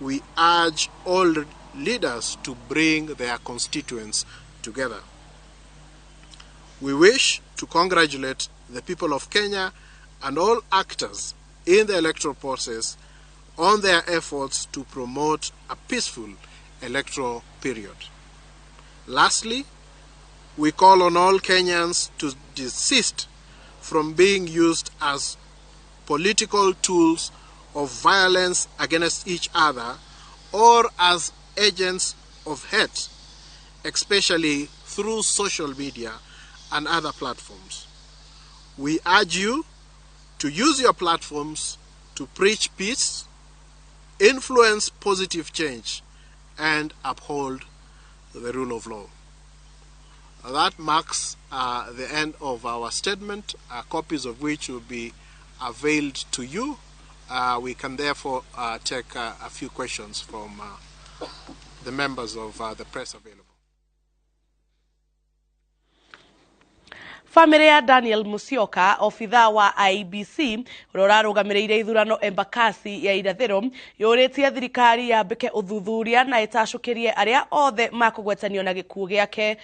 We urge all leaders to bring their constituents together. We wish to congratulate the people of Kenya and all actors in the electoral process on their efforts to promote a peaceful electoral period. Lastly, we call on all Kenyans to desist from being used as political tools of violence against each other or as agents of hate, especially through social media and other platforms. We urge you to use your platforms to preach peace, influence positive change, and uphold the rule of law. That marks the end of our statement, copies of which will be availed to you. We can therefore take a few questions from the members of the press available. Famĩlĩ ya Daniel Musyoka, obithaa wa IEBC ũrĩa ũrarũgamĩrĩire ithurano Embakasi ya irathĩro, yũrĩtie thirikari yambĩke ũthuthuria na ĩtacũkĩrie arĩa othe makũgwetanio na gĩkuũ gĩake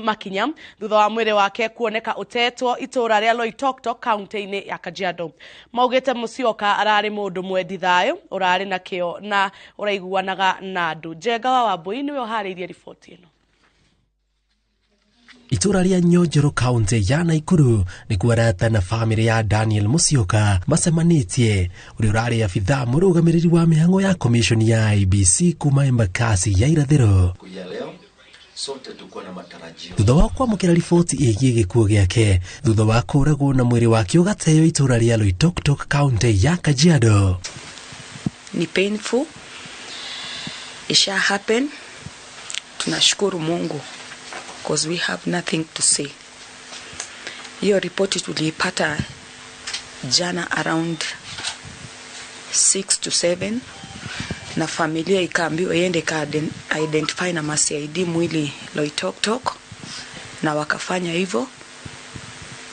makinya thutha wa mwĩrĩ wake kuoneka ũtetwo itũũra rĩa Loitoktok kaunti-inĩ ya Kajiado. Maugĩte Musyoka ararĩ mũndũ mwendi thayũ ũrarĩ na kĩo na ũraiguanaga na andũ. Njenga wa Wambui nĩwe ũharĩirie riboti ĩno. Itũũra rĩa Nyonjoro kaunti ya Naikuru nĩkuo arata na famĩlĩ ya Daniel Musyoka macemanĩtie, ũrĩa ũrarĩ abithaa mũrũgamĩrĩri wa mĩhang'o ya commission ya IEBC kuma Embakasi ya irathĩro. Thutha wa kwamũkĩra riboti ĩgiĩ gĩkuũ gĩake thutha wa kũragwo na mwĩrĩ wake ũgateo itũũra rĩa Loitoktok kaunti ya Kajiado. Ni painful, isha happen. Tunashukuru Mungu because we have nothing to say. Hiyo ripoti tuliipata jana around 6 to 7 na familia ikaambiwa iende ka identify na ma CID mwili Loitoktok, na wakafanya hivyo,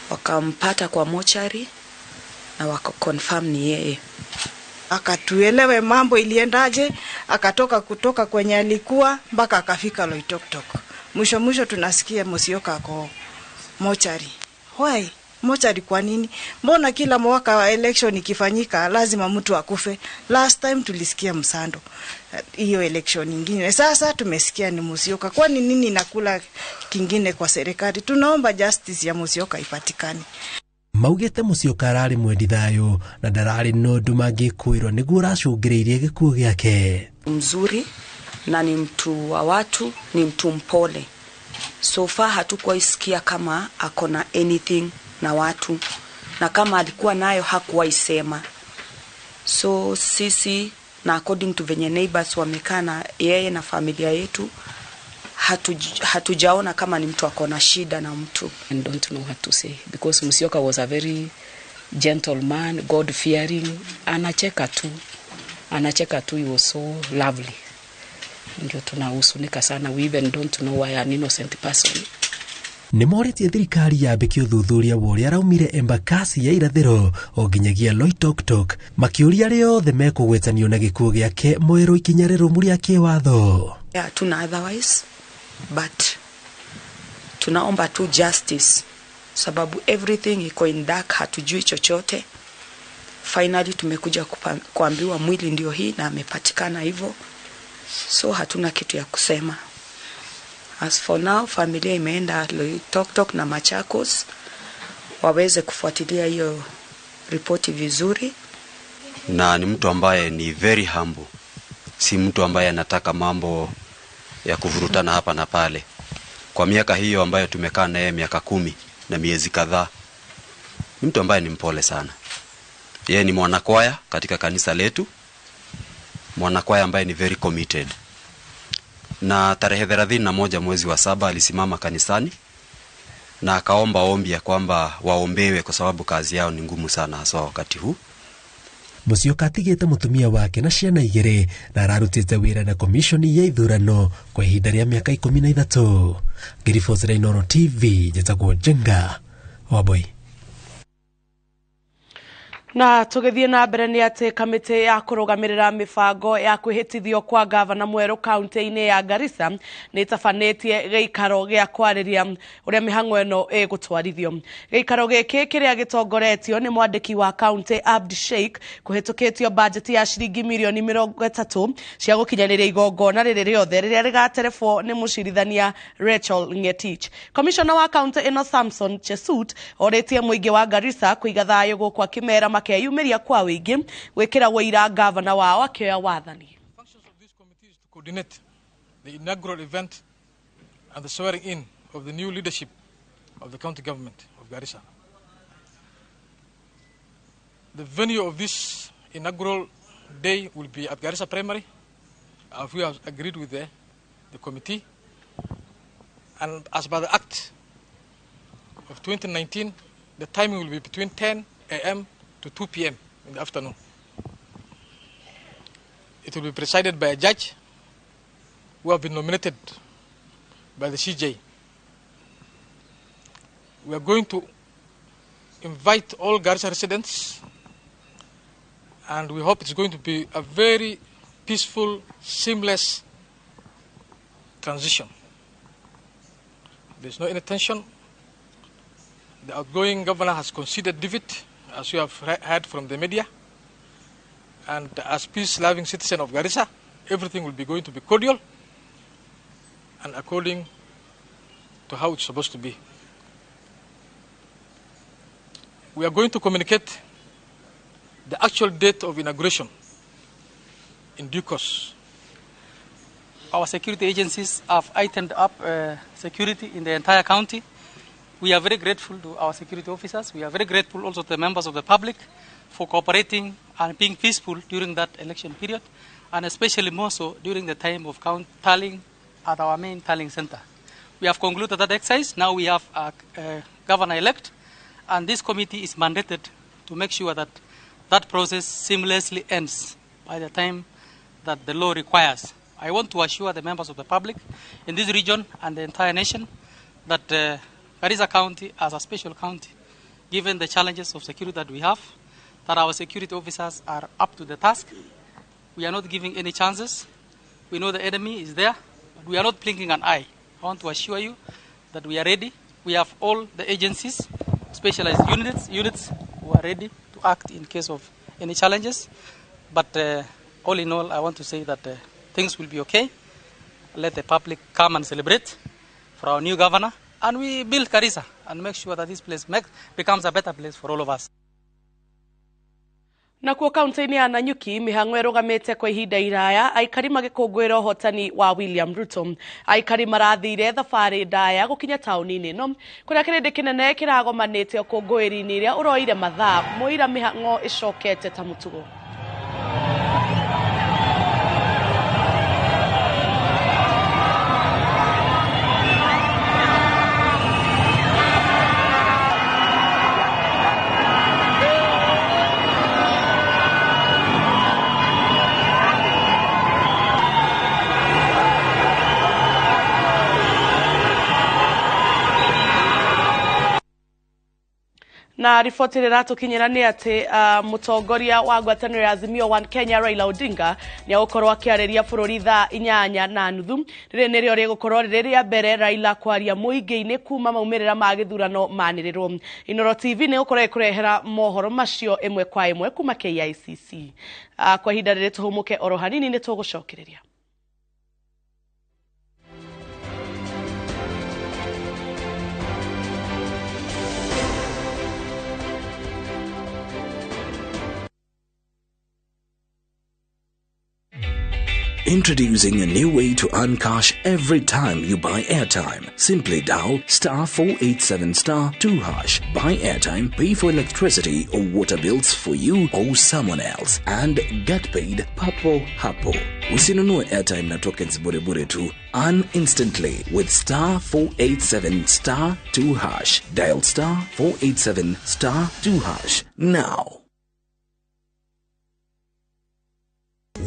wakampata kwa mochari na wakaconfirm ni yeye. Akatuelewe mambo iliendaje, akatoka kutoka kwenye alikuwa mpaka akafika Loitoktok. Mwisho mwisho tunasikia Musyoka ako mochari. Why? Mochari kwa nini? Mbona kila mwaka wa election ikifanyika lazima mtu akufe? Last time tulisikia Msando, hiyo election nyingine. Sasa tumesikia ni Musyoka. Kwa nini nakula kingine kwa serikali? Tunaomba justice ya Musyoka ipatikane. Maugĩte Musyoka ararĩ mwendi thayũ na ndararĩ na ũndũ mangĩkũĩrwo nĩguo ũracũngĩrĩirie gĩkuũ gĩake. Mzuri na ni mtu wa watu, ni mtu mpole. So far hatukuwahi sikia kama akona anything na watu, na kama alikuwa nayo hakuwahi sema. So sisi na according to venye neighbors wamekaa na yeye na familia yetu, hatujaona kama ni mtu akona shida na mtu. I don't know what to say because Musyoka was a very gentleman, God fearing, anacheka tu. Anacheka tu, he was so lovely. Ndio tunahuzunika sana, we even don't know why an innocent person. Nĩ morĩtie thirikari yambĩke ũthuthuria wa ũrĩa araumire Embakasi ya irathĩro o nginyagia Loitoktok, makĩũria arĩa othe mekũgwetanio na gĩkuũ gĩake moerwo ikinya rĩrũmu rĩa kĩwatho. Yeah, tuna otherwise, but tunaomba tu justice sababu everything iko in dark, hatujui chochote. Finally tumekuja kuambiwa mwili ndio hii na amepatikana hivyo, so hatuna kitu ya kusema. As for now, familia imeenda Loitoktok na Machakos waweze kufuatilia hiyo ripoti vizuri. Na ni mtu ambaye ni very humble, si mtu ambaye anataka mambo ya kuvurutana hapa na pale. Kwa miaka hiyo ambayo tumekaa naye, miaka 10 na miezi kadhaa, ni mtu ambaye ni mpole sana. Yeye ni mwanakwaya katika kanisa letu, mwanakwaya ambaye ni very committed. Na tarehe 31 mwezi wa 7 alisimama kanisani na akaomba ombi ya kwamba waombewe kwa sababu kazi yao ni ngumu sana hasa wakati huu. Musyoka atigĩte mũtumia wake na ciana 2 na ararutĩte wĩra na komishoni ya ithurano kwa ihinda rĩa mĩaka 13. Ngĩribotera Inooro TV, njĩtagwo Njenga Wambui. Na tũgĩthiĩ na mbere nĩ atĩ kamĩtĩ ya kũrũgamĩrĩra mĩbango ya kwĩhĩtithio kwa gavana mwerũ kaunti-inĩ ya Garissa nĩ ĩtabanĩtie gĩikaro gĩa kwarĩria ũrĩa mĩhang'o ĩno ĩgũtwarithio. Gĩikaro gĩkĩ kĩrĩa gĩtongoretio nĩ mwandĩki wa kaunti Abdi Sheikh kũhĩtũkĩtio bajeti ya ciringi mirioni 30 cia gũkinyanĩria igongona rĩrĩ rĩothe rĩrĩa rĩgaterebwo nĩ mũcirithania Rachel Ngetich. Komishona wa kaunti ĩno Samson Chesut orĩtie mũingĩ wa Garissa kũiga thayũ gũkũ akĩmera makeyumĩria kwa wĩingĩ gwĩkĩra wũira gavana wao akĩoya wathani. Functions of this committee is to coordinate the inaugural event and the swearing in of the new leadership of the county government of Garissa. The venue of this inaugural day will be at Garissa Primary, as we have agreed with the committee. And as by the Act of 2019, the timing will be between 10 a.m. to 2 p.m. in the afternoon. It will be presided by a judge who have been nominated by the CJ. We are going to invite all Garissa residents, and we hope it's going to be a very peaceful, seamless transition. There's no any tension. The outgoing governor has conceded defeat, as you have heard from the media. And as peace-loving citizen of Garissa, everything will be going to be cordial and according to how it's supposed to be. We are going to communicate the actual date of inauguration in due course. Our security agencies have heightened up security in the entire county. We are very grateful to our security officers. We are very grateful also to the members of the public for cooperating and being peaceful during that election period, and especially more so during the time of count tallying at our main tallying center. We have concluded that exercise. Now we have a governor-elect, and this committee is mandated to make sure that that process seamlessly ends by the time that the law requires. I want to assure the members of the public in this region and the entire nation that Garissa County, as a special county, given the challenges of security that we have, that our security officers are up to the task. We are not giving any chances. We know the enemy is there, but we are not blinking an eye. I want to assure you that we are ready. We have all the agencies, specialized units who are ready to act in case of any challenges. But all in all, I want to say that things will be okay. Let the public come and celebrate for our new governor. And we build Garissa and make sure that this place becomes a better place for all of us. Nakuo kaunti-inĩ ya Nanyuki mĩhang'o ĩrũgamĩte kwa ihinda iraya aikari magĩkũngũĩra ũhotani wa William Ruto. Aikari marathire thabarĩ ndaya gũkinya taũni-inĩ ĩno kũrĩa kĩrĩndĩ kĩnene kĩragomanĩte ũkũngũĩri-inĩ ĩrĩa ũroire mathaa mũira mĩhang'o ĩcokete ta mũtugo. Na riboti ĩrĩa ĩratũkinyĩra nĩ atĩ mũtongoria wa ngwatanĩro ya Azimio One Kenya Raila Odinga nĩ egũkorwo akĩarĩria bũrũri thaa 8:30. Rĩrĩ nĩrĩo rĩgũkorwo rĩrĩ rĩa mbere Raila kwaria mũingĩ-inĩ kuma maumĩrĩra ma gĩthurano manĩrĩrwo. Inooro TV nĩ ĩgũkorwo ĩkũrehera mohoro macio ĩmwe kwa ĩmwe kuma KICC. Kwa ihinda rĩrĩ tũhũmũke oro hanini nĩ tũgũcokereria. Introducing a new way to earn cash every time you buy airtime. Simply dial *487*2#. Buy airtime, pay for electricity or water bills for you or someone else, and get paid papo hapo. Usinunue airtime na tokens bure bure tu. Earn instantly with *487*2#. Dial *487*2# now.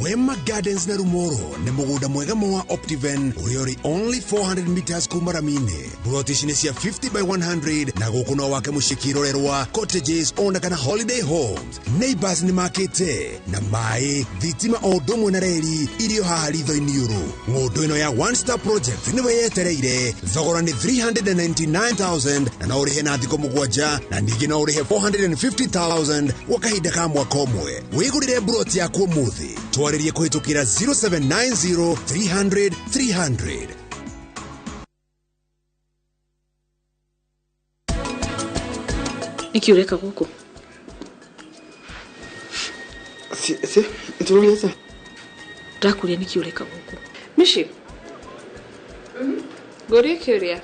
Wema Gardens na Rumoro nĩ mũgũnda mwega mũ wa Optiven ũrĩa ũrĩ only 400 meters kuma rami-inĩ. Ploti ici nĩ cia 50 by 100 na gũkũ no wake mũciĩ kĩrorerwa, cottages ona kana holiday homes. Neighbors nĩ makĩte na maĩ, thitima o ũndũ ũmwe na reri irio haha ritho-inĩ ũrũ. Ng'ũndũ ĩno ya One Star Project nĩwe yetereire. Thogora nĩ 399,000 na no ũrĩhe na thikũ 7 na ningĩ no ũrĩhe 450,000 gwa kahinda ka mwaka ũmwe. Wĩgũrĩre mburoti yaku ũmũthĩ. Twarĩrie kũhĩtũkĩra 0790 300 300. Nĩkĩ ũreka gũkũ? Si, ntulize. Ndakũria nĩkĩ ũreka gũkũ? Mishi. Ngũrie kĩũria.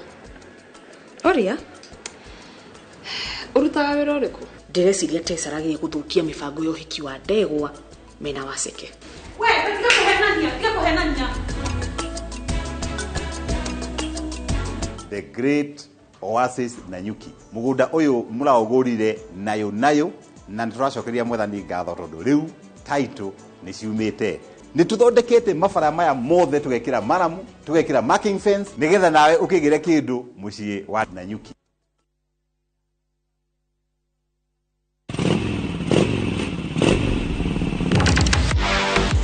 Ũria? Ũrutaga wĩra ũrĩkũ? Ndĩreciria Tess arageria gũthũkia mĩbango ya ũhiki wa Ndegwa mena Waceke. We, tiga kũhenania, tiga kũhenania. The Great Oasis Nanyuki. Mugunda uyu muraugurire nayo nayo na nituracokeria Mwathani ngatho tondu riu title ni ciumite. Ni tuthondekete mabara maya mothe tugekira maramu, tugekira marking fence nigetha nawe ukigire kindu mucii wa Nanyuki.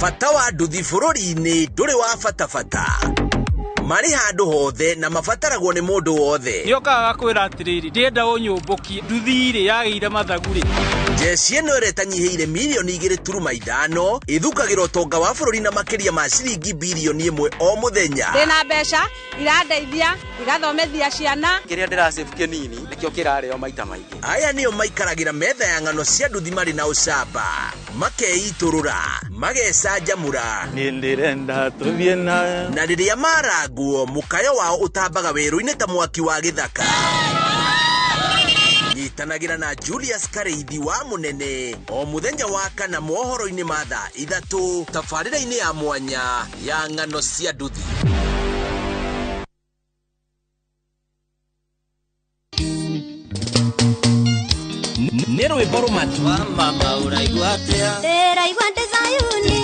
Bata wa nduthi bũrũri-inĩ ndũrĩ wa bata marĩ handũ hothe na mabataragwo nĩ mũndũ wothe. Nĩokaga gakwĩra atĩrĩrĩ, ndĩrenda ũnyũmbũkie nduthi-rĩ yagĩire mathagu-rĩ. Jeshi ĩno ĩrĩa ĩtanyihĩire mirioni 2.5 ĩthukagĩra ũtonga wa bũrũri na makĩria ma ciringi birioni 1 o mũthenya. Ndĩna mbeca irandeithia igathomithia ciana. Kĩrĩa ndĩracĩbu kĩnini nĩkĩo kĩrarĩo maita maingĩ. Aya nĩo maikaragĩra metha ya ng'ano cia nduthi marĩ na ũcamba, makeitũrũra, magecanjamũra. Niĩ ndĩrenda tũthiĩ nawe. Na rĩrĩa marangwo mũkayo wao ũtambaga werũ-inĩ ta mwaki wa gĩthaka. Nyitanagĩra na Julius Kareithi wa Mũnene o mũthenya wa kana mohoro-inĩ ma thaa 3 tabarĩra-inĩ ya mwanya ya ng'ano cia nduthi. Nĩ rwĩmbo rũmatu. Mama ũraigua atĩa? Ndĩraigua ndĩ Zayuni.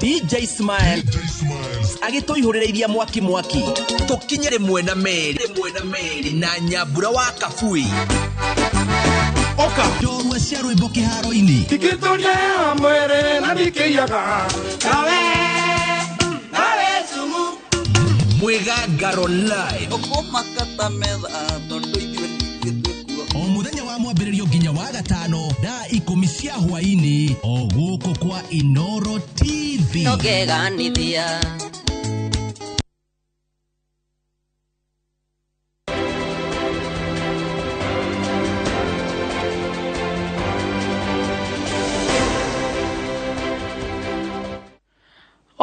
DJ Smile agĩtũihũrĩrĩiria mwaki mwaki tũkinye rĩmwe na merĩ na Nyambura wa Kabui. Oka njorua cia rwĩmbo kĩharo-inĩ. Ndikĩtũria mwĩrĩ na ndikĩiyaga nawe nawe cumu. Mwĩgangaro live ũkũmakata metha tondũ ithuĩ ningĩ twĩkuo. O mũthenya wa mwambĩrĩrio nginya wa gatano thaa 10 cia hwaĩ-inĩ o gũkũ kwa Inoro TV. Tũngeganithia.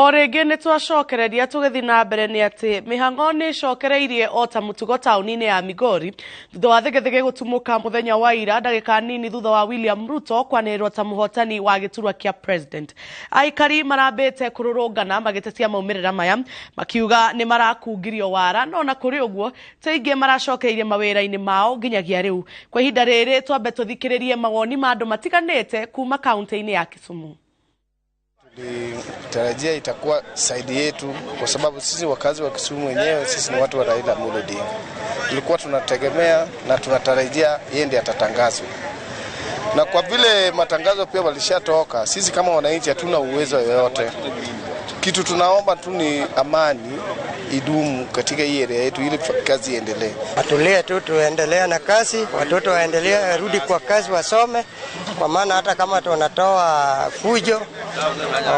O rĩngĩ nĩ twacokereria tũgĩthiĩ na mbere nĩ atĩ mĩhang'o nĩ ĩcokereirie o ta mũtugo taũni-inĩ ya Migori thutha wa thegethege gũtumũka mũthenya wa ira ndagĩka nini thutha wa William Ruto kwanĩrĩrwo ta mũhotani wa gĩturwa kĩa president. Aikari marambĩte kũrũrũngana magĩtetia maumĩrĩra maya makiuga nĩ marakungirio wara, no na kũrĩ ũguo ti aingĩ maracokeirie mawĩra-inĩ mao nginyagia rĩu. Kwa ihinda rĩrĩ twambe tũthikĩrĩrie mawoni ma andũ matiganĩte kuma kaunti-inĩ ya Kisumu. Tulitarajia itakuwa saidi yetu kwa sababu sisi wakazi wa Kisumu wenyewe sisi ni watu wa Raila Amolo Odinga. Tulikuwa tunategemea na tunatarajia yeye ndiye atatangazwa. Na kwa vile matangazo pia walishatoka, sisi kama wananchi hatuna uwezo yoyote. Kitu tunaomba tu ni amani idumu katika hii area yetu ili kazi iendelee. Watulie tu, tuendelee na kazi, watoto waendelee rudi kwa kazi wasome, kwa maana hata kama tunatoa fujo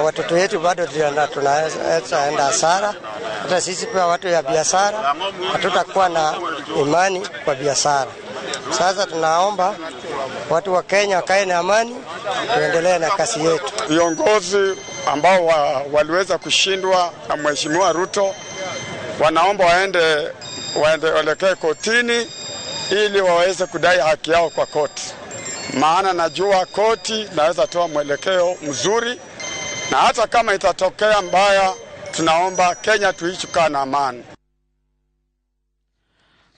watoto wetu bado tunaweza enda hasara. Hata sisi pia watu ya biashara hatutakuwa na imani kwa biashara. Sasa tunaomba watu wa Kenya wakae na amani, tuendelee na kazi yetu. Viongozi ambao waliweza kushindwa na Mheshimiwa Ruto wanaomba waende waelekee kotini ili waweze kudai haki yao kwa koti. Maana najua koti naweza toa mwelekeo mzuri, na hata kama itatokea mbaya tunaomba Kenya tuishi kwa amani.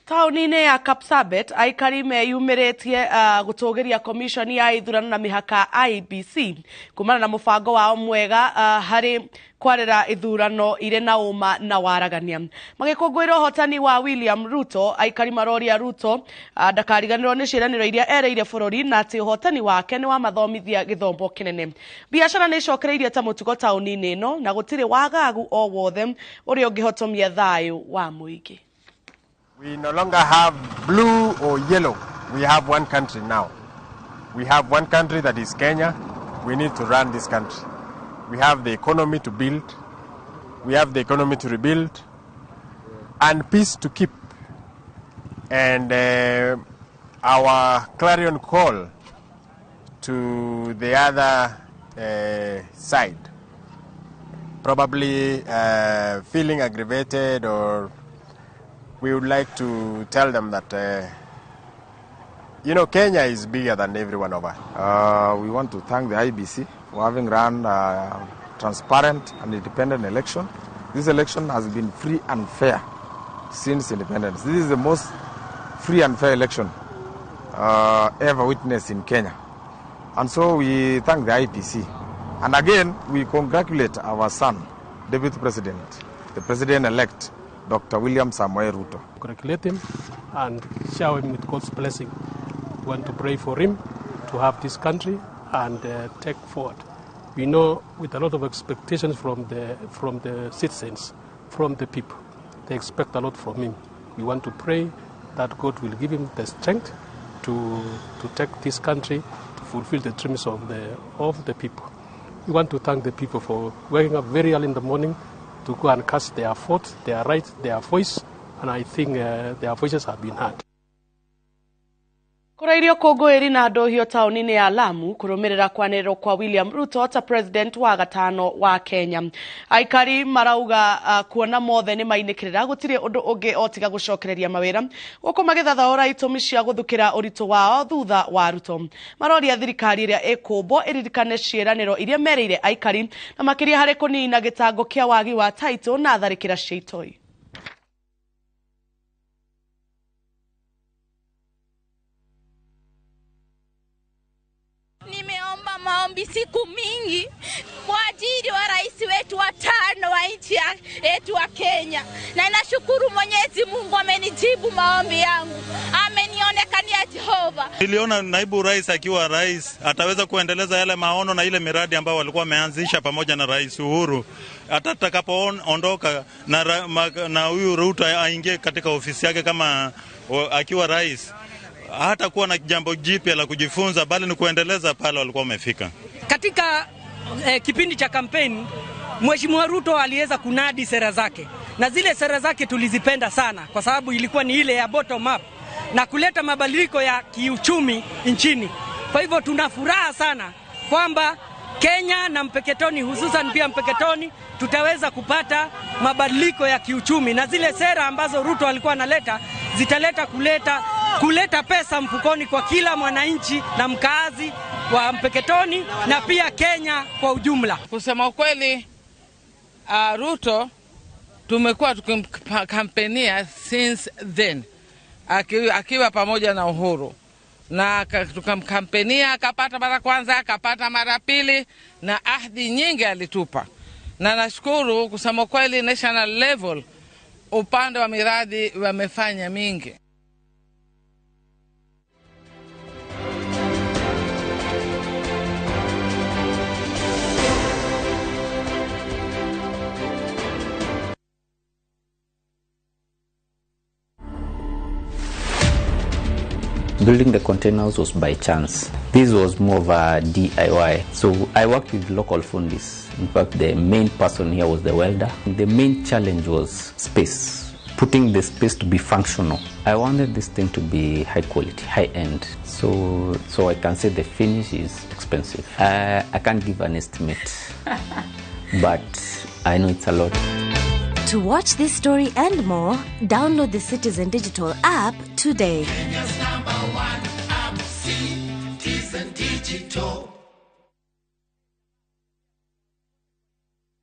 Taũni-inĩ ya Kapsabet aikari meyumĩrĩtie gũtũgĩria commission ya ithurano na mĩhaka IEBC kumana na mũbango wao mwega harĩ kwarĩra ithurano irĩ na ũma na waragania. Magĩkũngũĩra ũhotani wa William Ruto, aikari maroria Ruto ndakariganĩrwo nĩ ciĩranĩro iria ereire bũrũri na atĩ ũhotani wake nĩ wamathomithia gĩthomo kĩnene. Biacara nĩ icokereirie ta mũtugo taũni-inĩ ĩno na gũtirĩ wagagu o wothe ũrĩa ũngĩhotomia thayũ wa mũingĩ. We no longer have blue or yellow. We have one country now. We have one country, that is Kenya. We need to run this country. We have the economy to build. We have the economy to rebuild. And peace to keep. And our clarion call to the other side, probably feeling aggravated, or we would like to tell them that, Kenya is bigger than every one of us. We want to thank the IEBC for having run a transparent and independent election. This election has been free and fair since independence. This is the most free and fair election ever witnessed in Kenya. And so we thank the IEBC. And again, we congratulate our son, Deputy President, the President-elect, Dr. William Samoei Ruto. Congratulate him and shower him with God's blessing. We want to pray for him to have this country and take forward. We know with a lot of expectations from the citizens, from the people. They expect a lot from him. We want to pray that God will give him the strength to take this country to fulfill the dreams of the people. We want to thank the people for waking up very early in the morning to go and cast their vote, their right, their voice, and I think their voices have been heard. Kũrairio kũngũĩri na ndohio taũni-inĩ ya Lamu kũrũmĩrĩra kwanĩrĩrwo kwa William Ruto ta president wa gatano wa Kenya. Aikari marauga kuona mothe nĩ mainĩkĩrĩra gũtirĩ ũndũ ũngĩ o tiga gũcokereria mawĩra gũkũ magĩthathaũra itũmi cia gũthukĩra ũritũ wao thutha wa Ruto. Maroria thirikari ĩrĩa ĩkũmbwo ĩririkane ciĩranĩro iria merĩire aikari na makĩria harĩ kũnina gĩtango kĩa wagi wa title na tharĩkĩra cia itoi. Nimeomba maombi siku mingi kwa ajili wa rais wetu wa tano wa nchi yetu wa Kenya. Na nashukuru Mwenyezi Mungu amenijibu maombi yangu. Amenionekania Jehova. Niliona naibu rais akiwa rais ataweza kuendeleza yale maono na ile miradi ambayo walikuwa wameanzisha pamoja na Rais Uhuru. Hata atakapoondoka na huyu Ruto aingie katika ofisi yake kama akiwa rais, hata kuwa na jambo jipya la kujifunza bali ni kuendeleza pale walikuwa wamefika. Katika kipindi cha campaign, Mheshimiwa Ruto aliweza kunadi sera zake. Na zile sera zake tulizipenda sana kwa sababu ilikuwa ni ile ya bottom up na kuleta mabadiliko ya kiuchumi nchini. Kwa hivyo tuna furaha sana kwamba Kenya na Mpeketoni, hususan pia Mpeketoni, tutaweza kupata mabadiliko ya kiuchumi, na zile sera ambazo Ruto alikuwa analeta zitaleta kuleta pesa mfukoni kwa kila mwananchi na mkaazi wa Mpeketoni na pia Kenya kwa ujumla. Kusema ukweli, Ruto tumekuwa tukimkampenia since then, akiwa pamoja na Uhuru, na tukamkampenia akapata mara kwanza, akapata mara pili, na ahadi nyingi alitupa. Na nashukuru kusema kweli, national level upande wa miradi wamefanya mingi. Building the containers was by chance. This was more of a DIY. So I worked with local fundis. In fact, the main person here was the welder. The main challenge was space, putting the space to be functional. I wanted this thing to be high quality, high end. So I can say the finish is expensive. I can't give an estimate, but I know it's a lot. To watch this story and more, download the Citizen Digital app today. Kenya's number one app, Citizen Digital.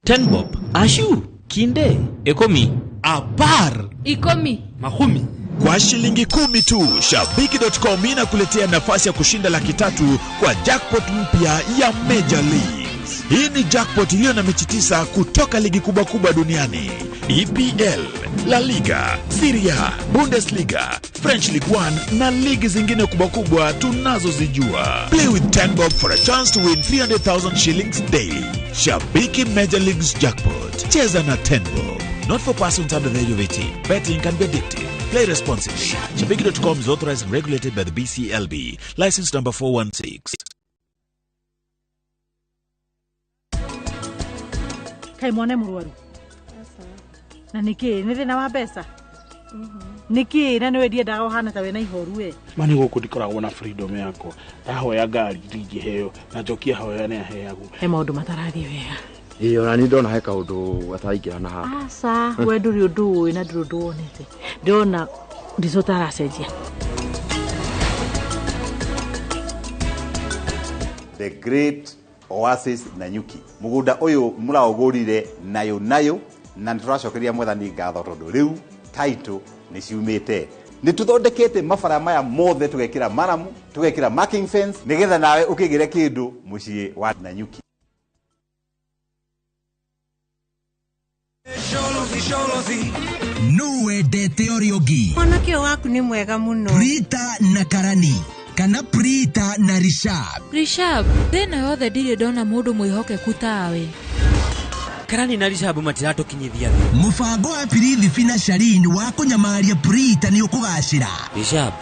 10 bob, ashu, kinde, ekomi, apar, ikomi, mahumi. Kwa shilingi 10 tu, Shabiki.com inakuletea nafasi ya kushinda 300,000 kwa jackpot mpya ya Major Leagues. Hii ni jackpot iliyo na mechi 9 kutoka ligi kubwa kubwa duniani: EPL, La Liga, Serie A, Bundesliga, French Ligue 1 na ligi zingine kubwa kubwa tunazozijua. Play with 10 bob for a chance to win 300,000 shillings daily. Shabiki Major Leagues Jackpot. Cheza na 10 bob. Not for persons under the age of 18. Betting can be addictive. Play responsibly. Shabiki.com is authorized and regulated by the BCLB. License number 416. Kai mwana murwaru na niki ni thina wa mbeca niki na niwe ndiendaga uhana ta wina ihoru we mani guku ndikoragwo na freedom yakwa ndahoya ngari ndingiheo na njokia hoya ni aheagwo he maundu matarathie wega. Ĩĩ ona ni ndona he kaundu gataingĩra na haha. Aca we ndũrĩ ũndũ ũĩ na ndũrĩ ũndũ wonete, ndĩrona ndicũ taracenjia. The Great Oasis Nanyuki mugunda uyu muraugurire nayo nayo na nituracokeria Mwathani ngatho tondu riu title ni ciumite. Ni tuthondekete mabara maya mothe tugekira maramu, tugekira marking fence nigetha nawe ukigire kindu mucii wa Nanyuki. No wendete Oriogi. Mwanake waku ni mwega muno. Prita na Karani kana Prita na Rishab. Rishab, thina yothe ndirĩ ndona mũndũ mwĩhokeku tawe. Karani na Rishab matiratukinyithia thi. Mũbango wa Pirithi na Sharin wa kũnyamaria Prita nĩ ũkũgacĩra. Rishab,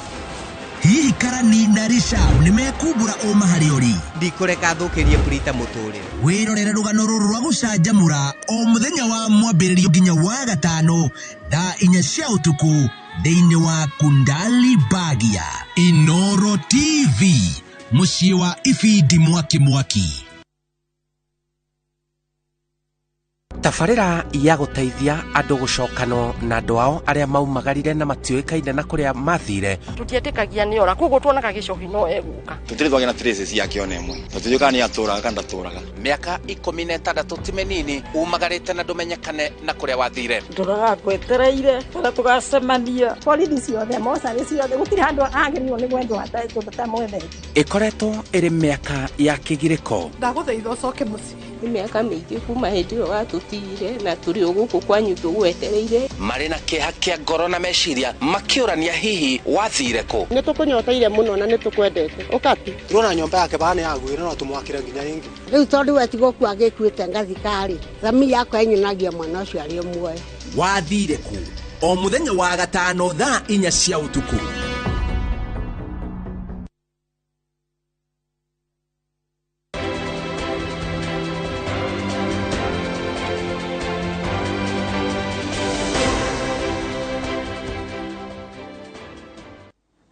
hihi Karani na Rishab nĩ mekumbũra ũma harĩ ũri? Ndikũreka thũkĩrie Prita mũtũrĩre. Wĩrorere rũgano rũrũ rwa gũcanjamũra o mũthenya wa mwambĩrĩrio nginya wa gatano thaa 4 cia ũtukũ thĩinĩ wa Kundali Bagia Inoro TV, mũciĩ wa ibindi mwaki mwaki. Tabarĩra ya gũteithia andũ gũcokano na andũ ao arĩa maumagarire na matiũĩkaine na kũrĩa mathire. Tũtietĩkagia nĩ ora, koguo tuonaga gĩcohi no egũka. Tũtirĩ twagĩa na traces yake ona ĩmwe, tũtiũĩ kana nĩ atũraga kana ndatũraga. Mĩaka 16 ti mĩnini umagarĩte na ndũmenyekane na kũrĩa wathire. Ndũraga ngwetereire kana tũgacemania. Borithi ciothe, mocarĩ ciothe, gũtirĩ handũ agĩrĩirwo nĩ gwendwo atamwendete. Ĩkoretwo ĩrĩ mĩaka ya kĩgirĩko. Ndagũthaitha ũcoke mũciĩ. Nĩ mĩaka mĩingĩ kuma hĩndĩ ĩyo watũtigire na tũrĩ o gũkũ kwanyu tũgwetereire. Marĩ na kĩeha kĩa ngoro na meciria makĩũrania hihi wathire kũ. Nĩ tũkũnyoteire mũno na nĩ tũkwendete ũkatu. Turona nyũmba yake bana yagwire no tũmwakĩre nginya ĩngĩ. Rĩu tondũ we tigũkua agĩkuĩte ngathika-rĩ, thami yakwa ĩnyonagia mwana ũcio arĩ o muoyo. Wathire kũ o mũthenya wa gatano thaa 4 cia ũtukũ.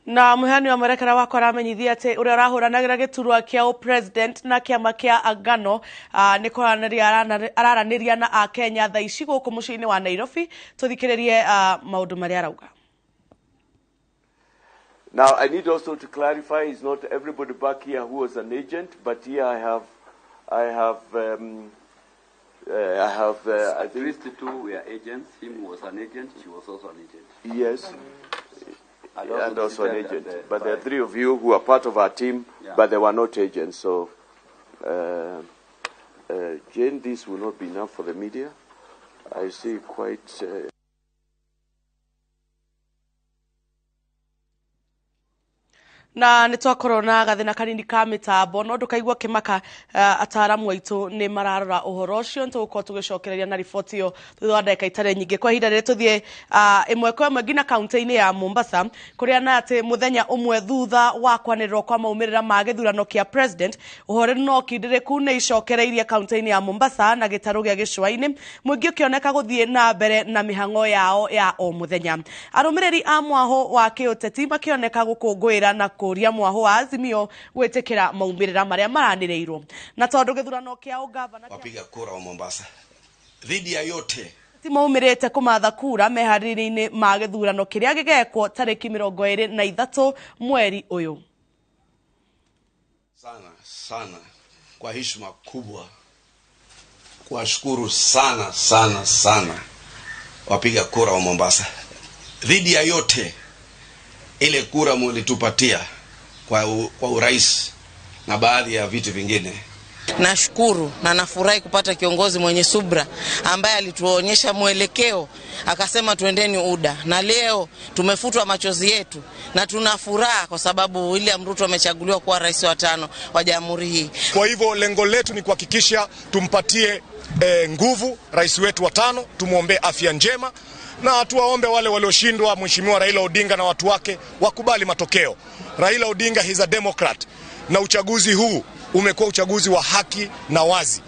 Na muheani wa mwerekera wakwa aramenyithia atĩ ũrĩa ũrahũranagĩra gĩturwa kĩa president na kĩama kĩa Agano nĩ kwaranĩria araranĩria na Akenya thaa ici gũkũ mũciĩ-inĩ wa Nairobi. Tũthikĩrĩrie maũndũ marĩa arauga. Now I need also to clarify, it's not everybody back here who was an agent, but here I have at least two were agents. Him was an agent, she was also an agent. Yes. And also an agent. But there are three of you who are part of our team, yeah, but they were not agents. So, Jane, this will not be enough for the media. I see quite... Na nĩ twakorwo na gathĩna kanini ka mĩtambo no ndũkaigua kĩmaka, ataramu aitũ nĩ mararora ũhoro ũcio. Nĩtũgũkorwo tũgĩcokereria na riboti ĩyo thutha wa ndagĩka itarĩ nyingĩ. Kwa ihinda rĩrĩ tũthiĩ ĩmwe kwa ĩmwe nginya kaunti-inĩ ya Mombasa kũrĩa na atĩ mũthenya ũmwe thutha wa kwanĩrĩrwo kwa maumĩrĩra ma gĩthurano kĩa president, ũhoreru na ũkindĩrĩku nĩ icokereirie kaunti-inĩ ya Mombasa na gĩtarũ gĩa gĩcũa-inĩ, mũingĩ ũkĩoneka gũthiĩ na mbere na mĩhang'o yao ya o mũthenya. Arũmĩrĩri a mwahũ wa kĩũteti makĩoneka gũkũngũĩra na kũria mwahũ wa Azimio gwĩtĩkĩra maumĩrĩra marĩa maranĩrĩirwo. Na tondũ gĩthurano kĩa ũgavana wapiga kura wa Mombasa dhidi ya yote ti maumĩrĩte kũmatha kura meharĩria-inĩ ma gĩthurano kĩrĩa gĩgekwo tarĩki 23 mweri ũyũ. Sana sana kwa heshima kubwa kuwashukuru sana sana sana wapiga kura wa Mombasa dhidi ya yote. Ile kura mulitupatia kwa urais na baadhi ya vitu vingine. Nashukuru na nafurahi kupata kiongozi mwenye subra ambaye alituonyesha mwelekeo, akasema tuendeni UDA, na leo tumefutwa machozi yetu na tuna furaha kwa sababu William Ruto amechaguliwa kuwa rais wa 5 wa jamhuri hii. Kwa hivyo lengo letu ni kuhakikisha tumpatie nguvu rais wetu wa 5, tumuombe afya njema na tuwaombe wale walioshindwa, Mheshimiwa Raila Odinga na watu wake wakubali matokeo. Raila Odinga he's a Democrat, na uchaguzi huu umekuwa uchaguzi wa haki na wazi.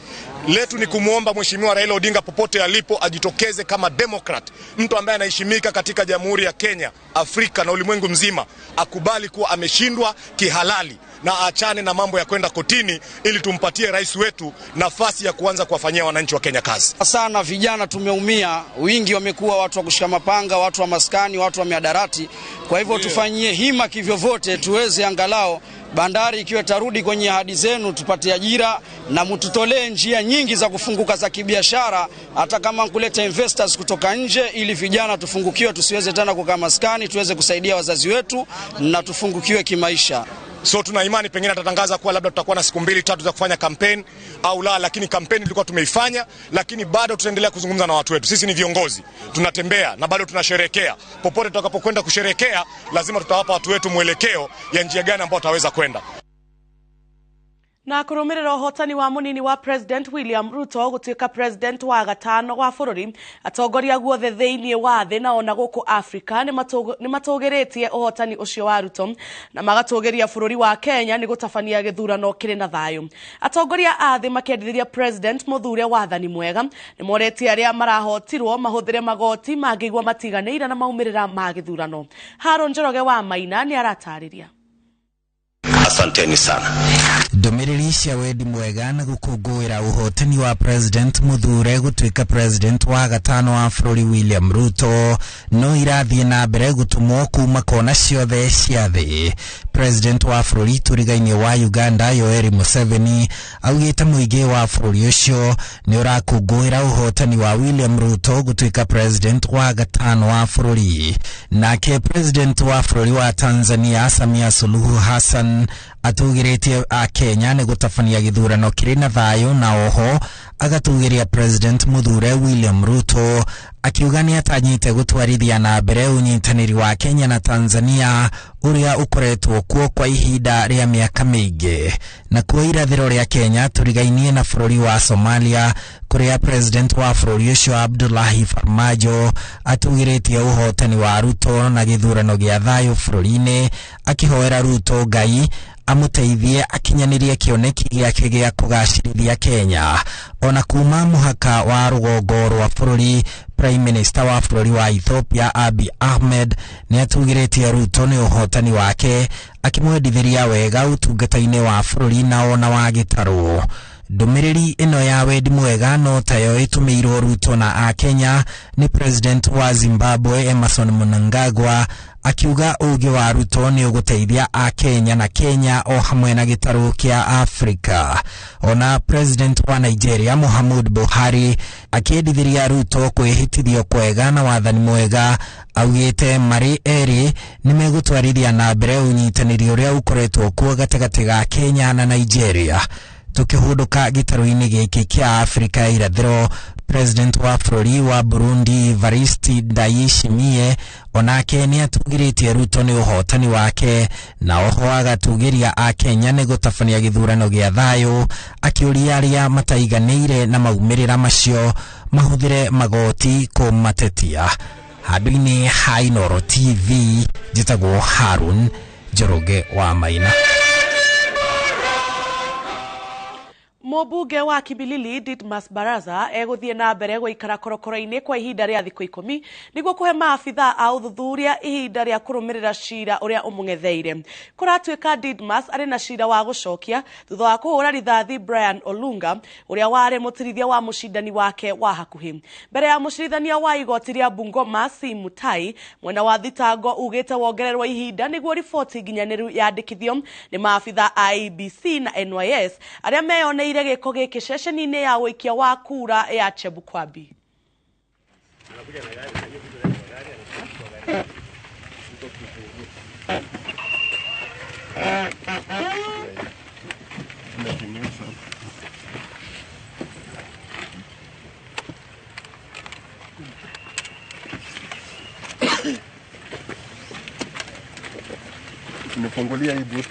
Letu ni kumuomba Mheshimiwa Raila Odinga popote alipo ajitokeze kama Democrat, mtu ambaye anaheshimika katika Jamhuri ya Kenya, Afrika na ulimwengu mzima, akubali kuwa ameshindwa kihalali na aachane na mambo ya kwenda kotini ili tumpatie rais wetu nafasi ya kuanza kuwafanyia wananchi wa Kenya kazi. Sana vijana tumeumia, wingi wamekuwa watu wa kushika mapanga, watu wa maskani, watu wa miadarati. Kwa hivyo tufanyie hima kivyovyote tuweze angalau bandari ikiwa tarudi kwenye ahadi zenu, tupate ajira na mtutolee njia nyingi za kufunguka za kibiashara, hata kama kuleta investors kutoka nje, ili vijana tufungukiwe, tusiweze tena kukaa maskani, tuweze kusaidia wazazi wetu na tufungukiwe kimaisha. So tuna imani pengine atatangaza kuwa labda tutakuwa na siku 2-3 za kufanya campaign au la, lakini campaign tulikuwa tumeifanya, lakini bado tutaendelea kuzungumza na watu wetu. Sisi ni viongozi, tunatembea na bado tunasherehekea. Popote tutakapokwenda kusherehekea, lazima tutawapa watu wetu mwelekeo ya njia gani ambao tutaweza kwenda. Na kurumirira uhotani wa munini wa President William Ruto gutuika President wa gatano wa bururi, atongoria guothe thiini wa thi na ona guku Afrika ni matugiritie uhotani ucio wa Ruto na magatugiria bururi wa Kenya ni gutabania githurano kiri na thayu. Atongoria a thi makiendithiria President muthure wathani mwega ni moretie aria marahotirwo mahuthire magoti mangĩigua matiganĩire na maumirira ma githurano. Haron Njoroge wa Maina ni aratariria. Asanteni sana. Ndũmĩrĩri cia wendi mwega na gũkũngũĩra ũhotani wa President Muthure gũtuĩka President wa gatano wa bũrũri William Ruto no irathiĩ na mbere gũtũmwo kuma kona ciothe cia thĩ. President wa bũrũri tũrigainĩ wa Uganda Yoweri Museveni augĩte mũingĩ wa bũrũri ũcio nĩ ũrakũngũĩra ũhotani wa William Ruto gũtuĩka President wa gatano wa bũrũri. Nake President wa bũrũri wa Tanzania Samia Suluhu Hassan atugiritie a Kenya nĩ gũtabania gĩthurano kĩrĩ na thayũ na oho agatugiria President Muthure William Ruto akiuga nĩ atanyĩte gũtwarithia na mbere ũnyitanĩri wa Kenya na Tanzania ũrĩa ũkoretwo kuo kwa ihinda rĩa mĩaka mĩingĩ. Na kuo irathĩro rĩa Kenya tũrigainie na bũrũri wa Somalia kũrĩa President wa bũrũri ũcio Abdullahi Farmajo atugirĩtie ũhotani wa Ruto na gĩthurano gĩa thayũ bũrũri-inĩ, akĩhoera Ruto Ngai amuteithie akinyanĩrie kĩoneki gĩake gĩa kũgacĩrithia Kenya. Ona kuma mũhaka wa rũgongo rwa bũrũri, Prime Minister wa bũrũri wa Ethiopia Abiy Ahmed nĩ atugĩrĩtie Ruto nĩ ũhotani wake, akĩmwendithĩria wega ũtungata-inĩ wa bũrũri na ona wa gĩtarũ. Ndũmĩrĩri ĩno ya wendi mwega no tayo ĩtũmĩirwo Ruto na akenya nĩ President wa Zimbabwe Emmerson Mnangagwa akiuga ũũgĩ wa Ruto nĩ ũgũteithia akenya na Kenya o hamwe na gĩtarũ kĩa Afrika. Ona President wa Nigeria Muhammadu Buhari akĩendithĩria Ruto kwĩhĩtithio kwega na wathani mwega, augĩte marĩ erĩ nĩ megũtwarithia na mbere ũnyitanĩri ũrĩa ũkoretwo kuo gatagatĩ ga Kenya na Nigeria. Tukihunduka gĩtarũ-inĩ gĩkĩ kĩa Afrika ya irathĩro, President wa bũrũri wa Burundi Evariste Ndayishimiye onake nĩ atugĩrĩtie Ruto nĩ ũhotani wake na oho agatugĩria akenya nĩ gũtabania gĩthurano gĩa thayũ, akĩũria arĩa mataiganĩire na maumĩrĩra macio mahũthĩre magoti kũmatetia. Handũ-inĩ ha Inooro TV, njĩtagwo Harun Njoroge wa Maina. Mũmbunge wa Kimilili Didmus Barasa egũthiĩ na mbere gũikara korokoro-inĩ kwa ihinda rĩa thikũ 10 nĩguo kũhe maabitha a ũthuthuria ihinda rĩa kũrũmĩrĩra cira ũrĩa ũmũng'etheire. Kũratuĩka Didmus arĩ na cira wa gũcokia thutha wa kũhũra rithathi Brian Olunga ũrĩa warĩ mũtirithia wa mũcindani wake wa hakuhĩ. Mbere ya mũcirithania wa igoti rĩa Bungoma C Mutai, mwena wa thitango ugĩte wongererwo ihinda nĩguo riboti nginyanĩru yandĩkithio nĩ maabitha a IEBC na NYS arĩa meyoneire gĩko gĩkĩ ceceni-inĩ ya ũikia wa kura ya Chebukwabi. Nimefungulia hii boot.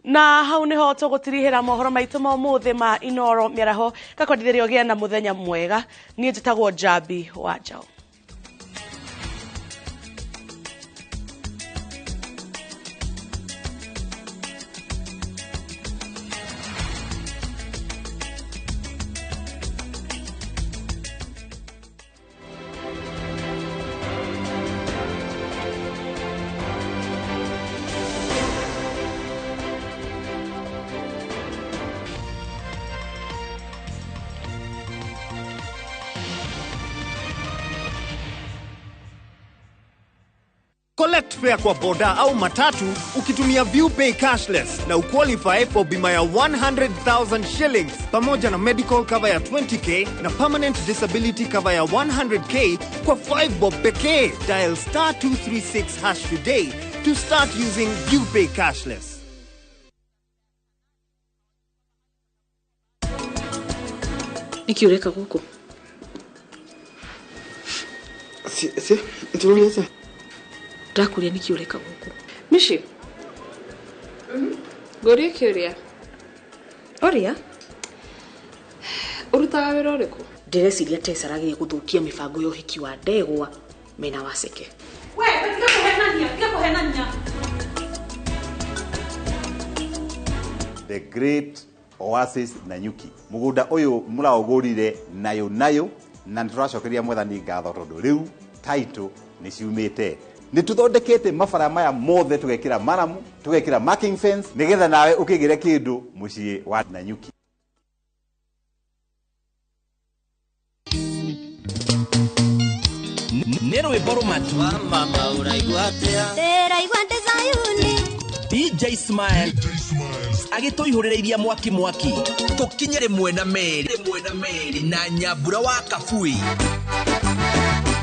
Na hau niho tũgũtirihĩra mohoro maitũ ma ũmũthĩ ma Inoro mĩaraho ngakwendithĩria ũgĩe na mũthenya mwega. Niĩ njĩtagwo Njambi wa Njaũ. Collect fare kwa boda au matatu ukitumia ViewPay cashless na uqualify for bima ya 100,000 shillings pamoja na medical cover ya 20k na permanent disability cover ya 100k kwa 5 bob pekee. Dial star 236 hash today to start using ViewPay cashless. Niki ureka guku? Si, ntulize. Ndakuria niki ureka guku? Mishi. Ngorie kiuria. Oria? Urutaga wira uriku? Ndireciria Tess arageria guthukia mibango ya uhiki wa Ndegwa mena Waceke. We, tiga kuhenania, tiga kuhenania. The Great Oasis Nanyuki. Mugunda uyu muraugurire nayo nayo na nituracokeria Mwathani ngatho tondu riu title ni ciumite. Nĩ tũthondekete mabara maya mothe tũgekĩra maramu, tũgekĩra marking fence nĩgetha nawe ũkĩgĩre kĩndũ mũciĩ wa Nanyuki. Nĩ rwĩmbo rũmatu. Mama ũraigua atĩa? Ndĩraigua ndĩ Zayuni. DJ Smile agĩtũihũrĩrĩiria mwaki mwaki tũkinye rĩmwe na merĩ na Nyambura wa Kabui.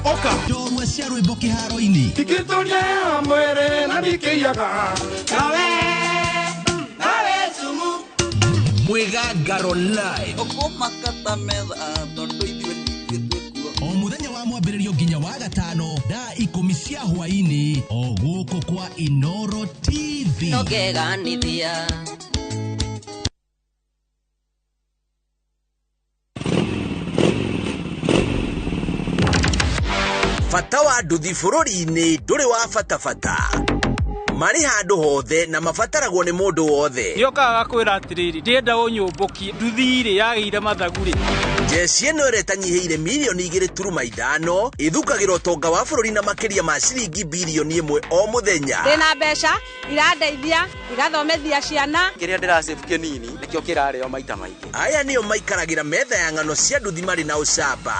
Oka njorua cia rwĩmbo kĩharo-inĩ Ndikĩtũria mwĩrĩ na ndikĩiyaga nawe nawe sumu Mwĩgangaro live ũkũmakata metha tondũ ithuĩ ningĩ twĩkuo o mũthenya wa mwambĩrĩrio nginya wa gatano thaa 10 cia hwaĩ-inĩ o gũkũ kwa Inoro TV. Nongeganithia. Bata wa nduthi bũrũri-inĩ ndũrĩ wa bata bata. Marĩ handũ hothe na mabataragwo nĩ mũndũ wothe. Nĩokaga gakwĩra atĩrĩrĩ, ndĩrenda ũnyũmbũkie nduthi rĩ yagĩire mathagu rĩ. Jeshi ĩno ĩrĩa ĩtanyihĩire mirioni 2.5 ĩthukagĩra ũtonga wa bũrũri na makĩria ma ciringi birioni 1 o mũthenya. Ndĩna mbeca irandeithia igathomethia ciana. Kĩrĩa ndĩracĩbu kĩnini nĩkĩo kĩrarĩo maita maingĩ. Aya nĩo maikaragĩra metha ya ng'ano cia nduthi marĩ na ũcamba,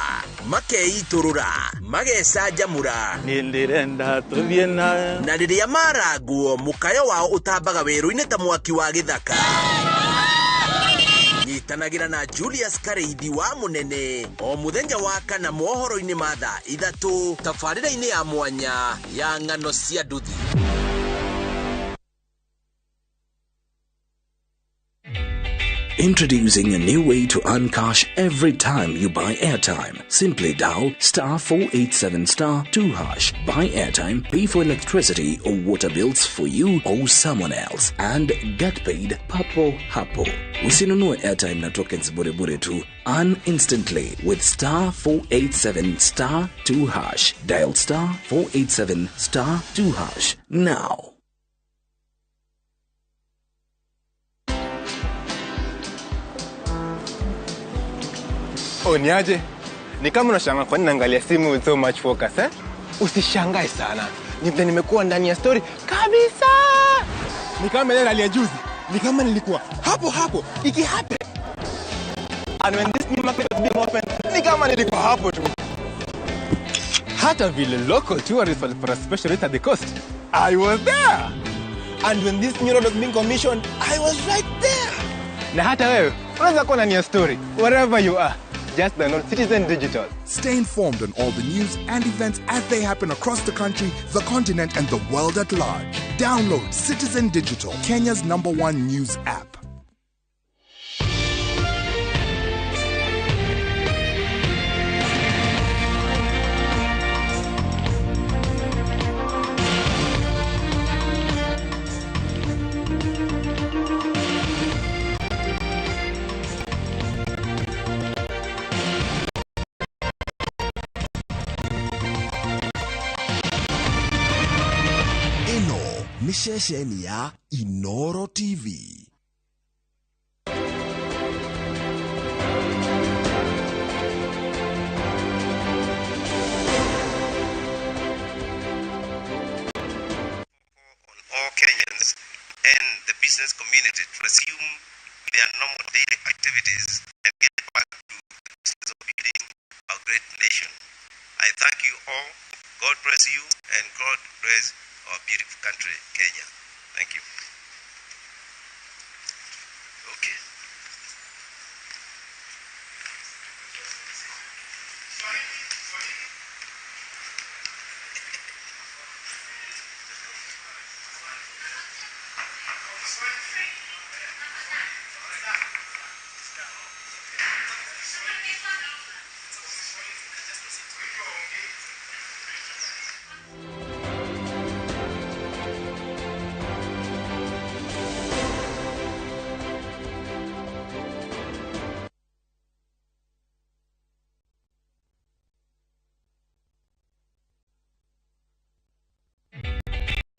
makeitũrũra, magecanjamũra. Niĩ ndĩrenda tũthiĩ nawe. Na rĩrĩa marangwo mũkayo wao ũtambaga werũ-inĩ ta mwaki wa gĩthaka. Nyitanagĩra na Julius Kareithi wa Mũnene o mũthenya wa kana mohoro-inĩ ma thaa 3 tabarĩra-inĩ ya mwanya ya ng'ano cia nduthi. Introducing a new way to earn cash every time you buy airtime. Simply dial star 487 star 2 hash. Buy airtime, pay for electricity or water bills for you or someone else, and get paid papo hapo. Usinunue airtime na tokens bure bure tu. Earn instantly with star 487 star 2 hash. Dial star 487 star 2 hash now. Oh, niaje? Ni kama unashangaa kwa nini naangalia simu with so much focus, eh? Usishangae sana. Ni vile nimekuwa ndani ya story kabisa. Ni kama ile rally ya juzi. Ni kama nilikuwa hapo hapo iki happen. And when this new market was being opened, ni kama nilikuwa hapo tu. Hata vile local tourists walipata special rate at the coast. I was there. And when this new road was being commissioned, I was right there. Na hata wewe unaweza kuwa ndani ya story wherever you are. Just download Citizen Digital. Stay informed on all the news and events as they happen across the country, the continent, and the world at large. Download Citizen Digital, Kenya's #1 news app. Nĩ ceceni ya Inoro TV. On all Kenyans and the business community to resume their normal daily activities and get back to the business of building our great nation. I thank you all. God bless you and God bless our beautiful country, Kenya. Thank you. Okay.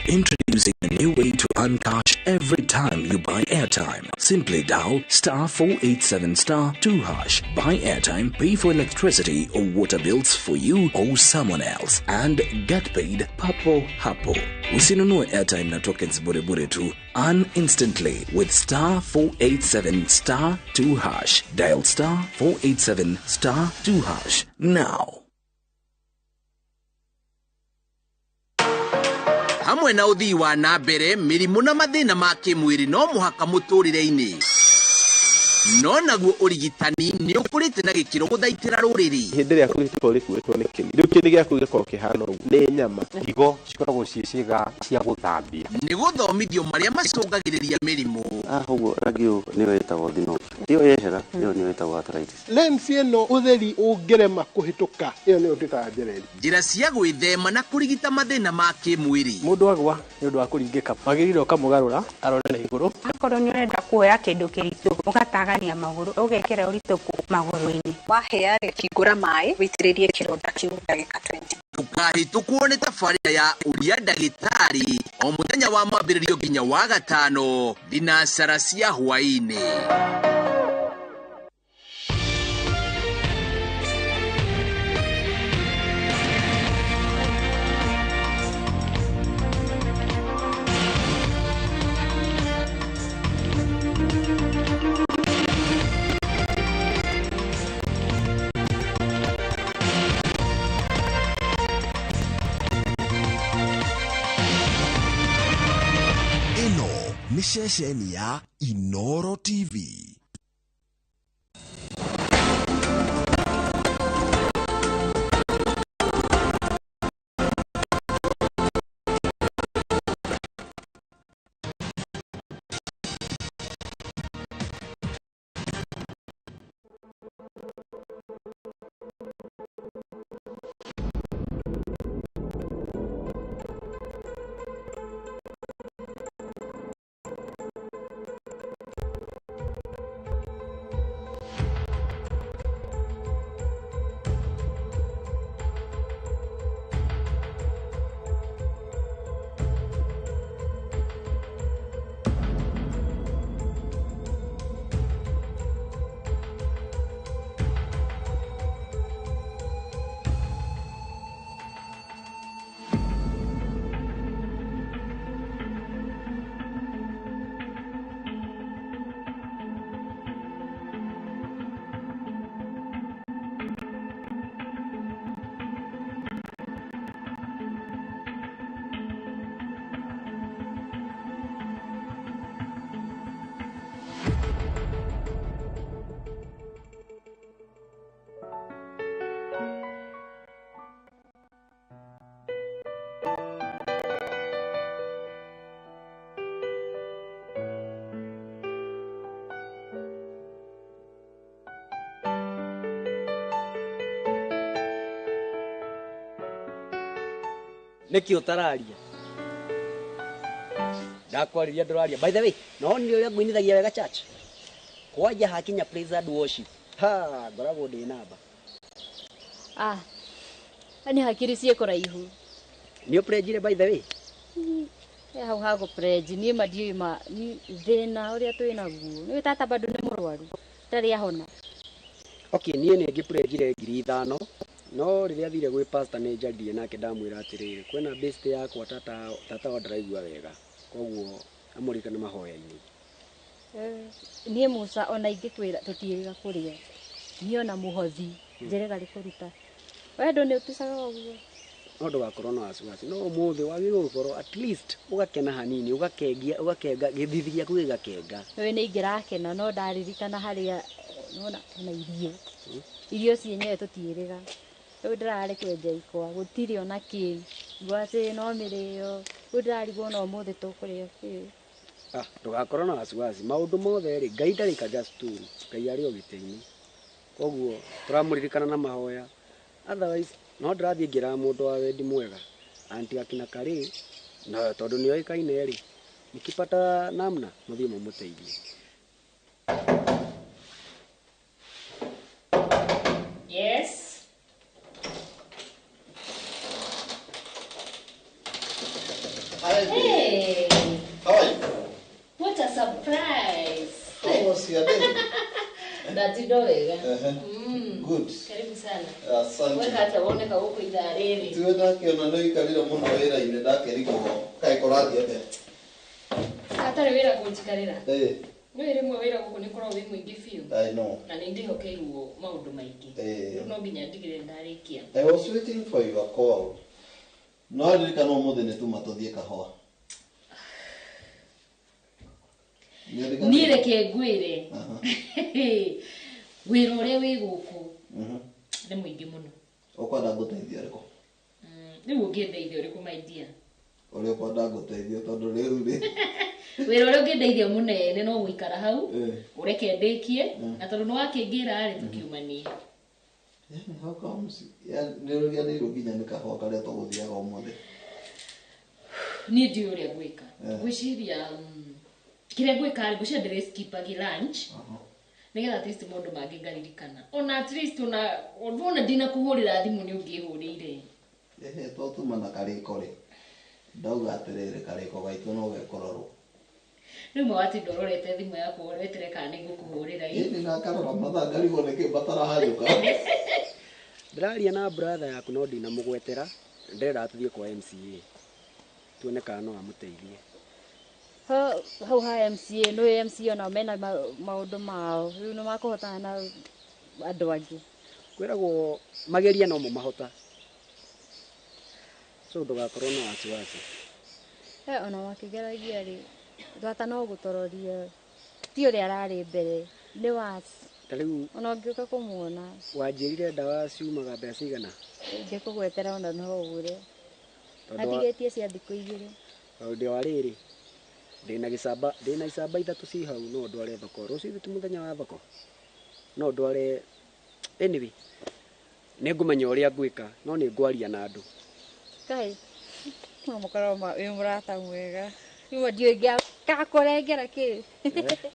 Introducing a new way to earn cash every time you buy airtime. Simply dial *487*2#, buy airtime, pay for electricity or water bills for you or someone else, and get paid papo hapo. Usinunue airtime na tokens bure bure tu. Earn instantly with *487*2#. Dial *487*2# now. Hamwe na uthii wa na mbere mĩrimũ na mathĩna ma kĩmwĩrĩ no mũhaka mũtũrĩre-inĩ. No naguo ũrigitani nĩ ũkũrĩte na gĩkĩro gũthaitĩra rũrĩrĩ. Hĩndĩ ĩrĩa kũrigitwo rĩkuĩtwo nĩ kĩni, rĩu kĩni gĩaku gĩkoragwo kĩhana ũguo, nĩ nyama. Higo cikoragwo ciĩ ciĩga cia gũthambia. Nĩ gũthomithio marĩa macũngagĩrĩria mĩrimũ. Ũguo rangi ũyũ nĩyo ĩtagwo thinoki. Ĩyo yehera, ĩyo nĩyo ĩtagwo arthritis. Lens ĩno ũtheri ũngĩrema kũhĩtũka, ĩyo nĩyo twĩtaga njereri. Njĩra cia gwĩthema na kũrigita mathĩna ma kĩmwĩrĩ. Mũndũ agwa nĩ ũndũ wa kũringĩka, wagĩrĩire ũkamũgarũra arore na igũrũ. Akorwo nĩ ũrenda kuoya kĩndũ kĩritũ, ũgatagania magũrũ, ũgekĩra ũritũ magũrũ-inĩ. Wahĩa rĩ, hingũra maĩ, wĩitĩrĩrie kĩronda kĩu ndagĩka 20. Ndũkahĩtũkwo nĩ tabarĩra ya ũria ndagĩtarĩ o mũthenya wa mwambĩrĩrio nginya wa gatano thinacara cia hwaĩ-inĩ. Nĩ ceceni ya Inoro TV. Nĩkĩ ũtararia? Ndakwarĩria ndũraria. By the way, no nĩ ũrĩa ngũinithagia wega church. Kwanja hakinya praise and worship. Ha, ngoragwo ndĩ namba. Ah, nĩ hakiri ciĩ kũraihu. Nĩ ũprenjire by the way? Hau ha gũprenji niĩ ma ndiũĩ ma thĩna ũrĩa twĩ naguo. Nĩũĩ tata bado nĩ mũrwaru, ndarĩ ahona. Okay, niĩ nĩ ngĩprenjire 5,000 no rĩrĩa thire gwĩ pastor nĩ njaririe nake ndamwĩra atĩrĩrĩ, kwĩna best yakwa tata tata wa ndaraigua wega, koguo amũririkane mahoya-inĩ. Niĩ Musa ona ingĩkwĩra tũtiĩrĩga kũrĩa, niĩ ona mũhothi njĩrĩga rĩ kũruta. Wendo nĩ ũtucaga ũguo. No ndũgakorwo na wasiwasi, no ũmũthĩ wagĩrĩirwo gũkorwo at least ũgakena hanini, ũgakengia, ũgakenga, gĩthithi gĩaku gĩgakenga. Nĩũĩ nĩ ingĩrakena no ndaririkana harĩa nĩwona ona irio. Irio cienyewe tũtiĩrĩga. Rĩu ndĩrarĩ kwenja ikwa, gũtirĩ ona kĩ. Ngwacĩ no mĩrĩo, rĩu ndĩrarigwo ona ũmũthĩ tũkũrĩa kĩ. Ah, ndũgakorwo na wasiwasi, maũndũ mothe rĩ, Ngai ndarĩ kagasturi, Ngai arĩ o gĩtĩ-inĩ. Koguo tũramũririkana na mahoya. Otherwise, no ndĩrathiĩ ngĩraga mũndũ wa wendi mwega, anti akina Karĩ, na tondũ nĩ oĩkaine rĩ, mkipata namna mũthiĩ mũmũteithie. Yes. Hi, Hey. How are you? What a surprise. How was your day? Ndatinda wega. Good. Karibu sana. Asante. Weka hata wone ka gũkũ ithaa rĩrĩ. Tiwe ndakĩona nĩ ũikarire mũno wĩra-inĩ ndakĩrigwo kaĩ kũrathiĩ atĩa. Hatarĩ wĩra kũnjikarĩra. Nĩũĩ rĩmwe wĩra gũkũ nĩ ũkoragwo wĩ mũingĩ biũ. I know. Na nĩ ndĩhokeirwo maũndũ maingĩ. Rĩu no nginya ndigĩrĩre ndarĩkia. I was waiting for your call. No ririkana ũmũthĩ nĩ tuma tũthiĩ kahũa. Niĩ reke ngwĩre. Wĩra ũrĩa wĩ gũkũ nĩ mũingĩ mũno. Ũkwenda ngũteithie ũrĩkũ? Rĩu ũngĩndeithia ũrĩkũ my dear? Ũrĩa ũkwenda ngũteithie tondũ rĩu rĩ. Wĩra ũrĩa ũngĩndeithia mũnene no gũikara hau, ũreke ndĩkie, na tondũ nĩ wakĩngĩra rĩ tũkiumanie. Yani how comes? Yani nĩ ũriganĩirwo nginya nĩ kahũa karĩa tũgũthiaga ũmũthĩ. Niĩ ndiũĩ ũrĩa ngwĩka. Ngwĩciria kĩrĩa ngwĩka rĩ, ngwĩciria ndĩrĩ-skipagi lunch. Nĩgetha at least maũndũ mangĩ ngaririkana. Ona at least ona wona ndinakũhũrĩra thimũ nĩ ũngĩhũrĩire. Ehe, to tuma na karĩko rĩ. Ndauga atĩrĩrĩ karĩko gaitũ no gekũrorwo. Rĩu ma watinda ũrorete thimũ yakwa weterere kana nĩ ngũkũhũrĩra ĩ. Ĩni na ngarora mathaa ngarigwo nĩkĩ batarahanyũka. Ndĩraria na brother yaku no ndinamũgwetera, ndĩrenda tũthiĩ kwa MCA. Tuone kana no amũteithie. Hau ha MCA, nĩũĩ MCA onao mena maũndũ mao, rĩu nĩ makũhotana na andũ angĩ. Kwĩragwo mageria no mo mahota. So ndũgakorwo na wasiwasi. Ona makĩgeragia rĩ, tata no gũtororia, ti ũrĩa ararĩ mbere, nĩ worse. Ta rĩu ona ũngĩũka kũmuona. Wanjĩrire ndawa ciumaga mbeca cigana? Ingĩkũgwetera ona no ũgũre. Atigĩtie cia thikũ 2. Tondũ wa rĩrĩ, ndĩna gĩcamba, ndĩna icamba 3 ci hau no ndware thoko. Rũciũ ti mũthenya wa thoko. No ndware anyway. Nĩngũmenya ũrĩa ngwĩka, no nĩ ngwaria na andũ. Kai, no mũkorwo wĩ mũrata mwega. Rĩu ndiũĩ ngakũrengera kĩ.